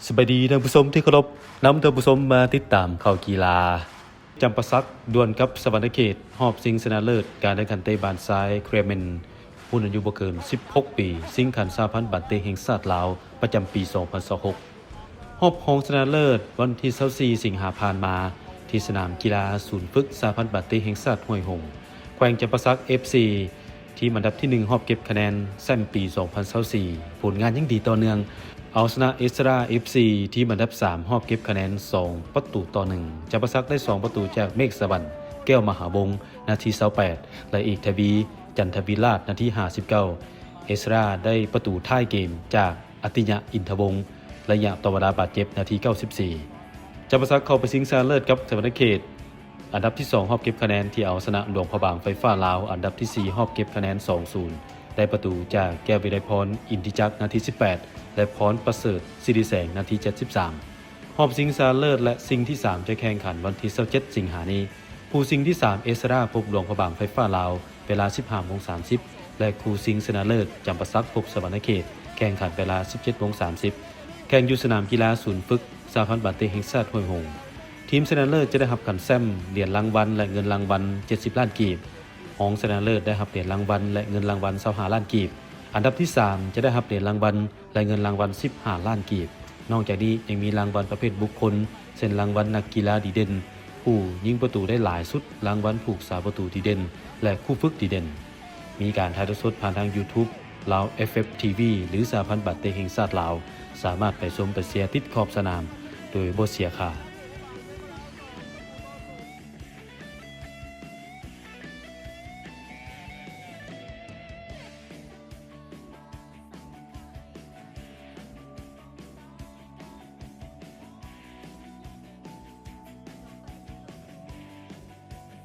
ສະບາຍດີທ່ານຜູ້ຊົມທີ່ເຄົາລົບ, ນຳທ່ານຜູ້ຊົມມາຕິດຕາມຂ່າວກິລາ. ຈຳປາສັກດວນກັບສະຫວັນນະເຂດ ຮອບຊິງຊະນະເລີດການແຂ່ງຂັນເຕະບານຊາຍ Clement ຮຸ່ນອາຍຸບໍ່ເກີນສິບຫົກປີ ຊິງຂັນສະຫະພັນບານເຕະແຫ່ງຊາດລາວ ປະຈຳປີສອງພັນຊາວຫົກ. ຮອບຮອງຊະນະເລີດວັນທີຊາວສີ່ ສິງຫາຜ່ານມາ ທີ່ສະໜາມກິລາສູນຝຶກສະຫະພັນບານເຕະແຫ່ງຊາດຫ້ວຍຫົງ ແຂວງຈຳປາສັກ ເອັຟຊີ ທີມອັນດັບທີໜຶ່ງຮອບເກັບຄະແນນແຊ້ມປີສອງພັນຊາວສີ່ ຜົນງານຍັງດີຕໍ່ເນື່ອງ ເອົາຊະນະເອສຕາ ເອັຟຊີ ທີມອັນດັບສາມຮອບເກັບຄະແນນສອງປະຕູຕໍ່ໜຶ່ງ. ຈຳປາສັກໄດ້ສອງປະຕູຈາກເມກສະຫວັນ ແກ້ວມະຫາວົງ ນາທີຊາວແປດ ແລະ ເອກທະວີ ຈັນທະວິລາດ ນາທີຫ້າສິບເກົ້າ. ເອສຕາໄດ້ປະຕູທ້າຍເກມຈາກອາຕິຍະ ອິນທະວົງ ໄລຍະຕໍ່ເວລາບາດເຈັບ ນາທີເກົ້າສິບສີ່. ຈຳປາສັກເຂົ້າໄປຊິງຊະນະເລີດກັບສະຫວັນນະເຂດ ອັນດັບທີສອງຮອບເກັບຄະແນນ ທີ່ເອົາຊະນະຫຼວງພະບາງໄຟຟ້າລາວ ອັນດັບທີສີ່ຮອບເກັບຄະແນນສອງສູນ ໄດ້ປະຕູຈາກແກ້ວວິໄລພອນ ອິນທິຈັກ ນາທີສິບແປດ ແລະ ພອນປະເສີດ ສິລິແສງ ນາທີເຈັດສິບສາມ. ຮອບຊິງຊະນະເລີດ ແລະ ຊິງທີສາມຈະແຂ່ງຂັນວັນທີຊາວເຈັດ ສິງຫານີ້. ຄູ່ຊິງທີສາມ ເອສຕາ ພົບຫຼວງພະບາງໄຟຟ້າລາວ ເວລາສິບຫ້າໂມງສາມສິບ ແລະ ຄູ່ຊິງຊະນະເລີດ ຈຳປາສັກ ພົບສະຫວັນນະເຂດ ແຂ່ງຂັນເວລາສິບເຈັດໂມງສາມສິບ ແຂ່ງຢູ່ສະໜາມກິລາສູນຝຶກສະຫະພັນບານເຕະແຫ່ງຊາດຫ້ວຍຫົງ. ທີມຊະນະເລີດຈະໄດ້ຮັບຂັນແຊ້ມ, ຫຼຽນລາງວັນ ແລະ ເງິນລາງວັນເຈັດສິບລ້ານກີບ. ຮອງຊະນະເລີດໄດ້ຮັບຫຼຽນລາງວັນ ແລະ ເງິນລາງວັນຊາວຫ້າລ້ານກີບ. ອັນດັບທີສາມຈະໄດ້ຮັບຫຼຽນລາງວັນ ແລະ ເງິນລາງວັນສິບຫ້າລ້ານກີບ. ນອກຈາກນີ້ຍັງມີລາງວັນປະເພດບຸກຄົນ ເຊັ່ນ ລາງວັນນັກກິລາດີເດັ່ນ, ຜູ້ຍິງປະຕູໄດ້ຫຼາຍສຸດ, ລາງວັນຜູ້ຮັກສາປະຕູດີເດັ່ນ ແລະ ຄູຝຶກດີເດັ່ນ. ມີການຖ່າຍທອດສົດຜ່ານທາງ YouTube ລາວ ເອຟເອັຟ ທີວີ ຫຼື ສະຫະພັນບານເຕະແຫ່ງຊາດລາວ. ສາມາດໄປຊົມໄປເຊຍຕິດຂອບສະໜາມໂດຍບໍ່ເສຍຄ່າ.